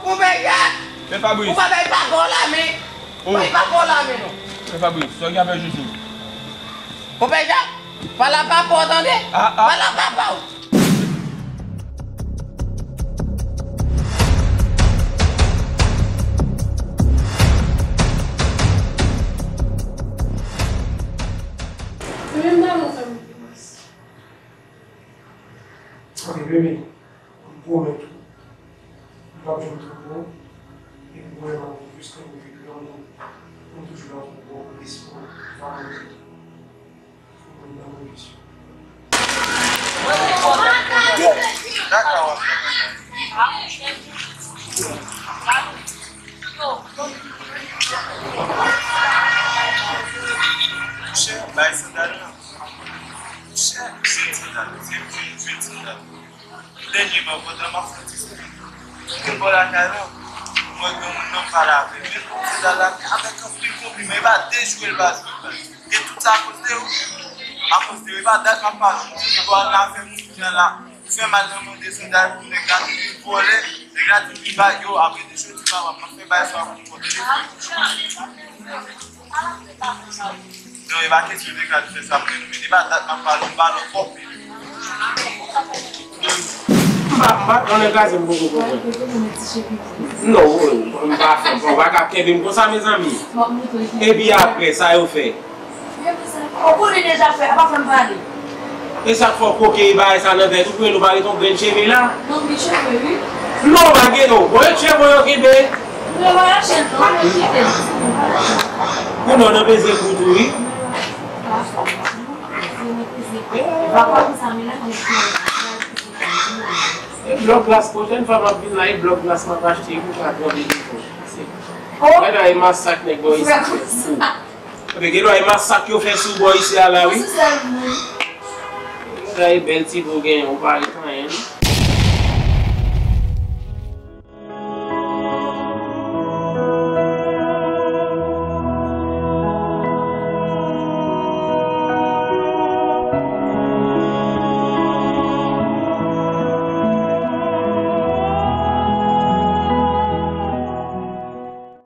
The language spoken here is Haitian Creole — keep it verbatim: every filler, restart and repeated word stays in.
Konpè Jak! Men Fabrice. Ou pa bay papa w lamen. Oh. Bay papa w lamen non. Men Fabrice, sa w gen avè Jojo? Konpè Jak, pale a papa w tande. Ah, ah. Pale a papa w. Se menm nan nou fè m. Ok, bebe, m pwomèt ou, m p ap janm twonpe w, e m pwomèt ou, jiska nou vin granmoun, pou m toujou la pou ou, pou lespri w, valè w, pou mwen nan mwen visye. Dakò, w ap fè bagay. Monchè, bay sandal la. Monchè, jwèt sandal, se jwèt sandal. Dènyèman, pandan m ap fè ti sou moun bò lakay la, m wè gen moun nan pale avè m. Men sandal la, avèk anpil konpliman, e pa de jou l pa jwe bal. E tout sa akoz de ou. Akoz de ou. E pa dat m ap pale w. Ti bò al nan afè moun, kounye a la, ou fè mal nan mande sandal pou nèg la, li vin vòlè, nèg la di pi ba yo, apre de jou, ti papa m ap fè bay sa pou m fè telefòn. Non, e pa kesyon de gad fè sa pou nou, men e pa dat m ap pale w, m pale w pwòp. M pa, m pa, non, nan kraze m poko konprann. Non, m pa fè, bon, w pa ka kenbe m konsa, mezanmi. Epi apre, sa yo fè? Ou konnen deja fè, a pa fè m pale. E sa k fè w koke bagay sa nan tèt ou, pou nou pa ret yon grenn cheve la? Non, gen cheve, wi. Non, pa gen non. Bon, e cheve yo kenbe. Mwen pa lâche l non, mwen kite l. Pou non, nan peze kout ou, wi. E blòk glas, pwochèn fwa m ap vin la, e blòk glas m ap achte pou ka twòp de defo. Gade e masak nèg bò isi. Epi gen lwa e masak yo fè sou bò isi a la, wi. Gade bèl ti bò gen, ou pa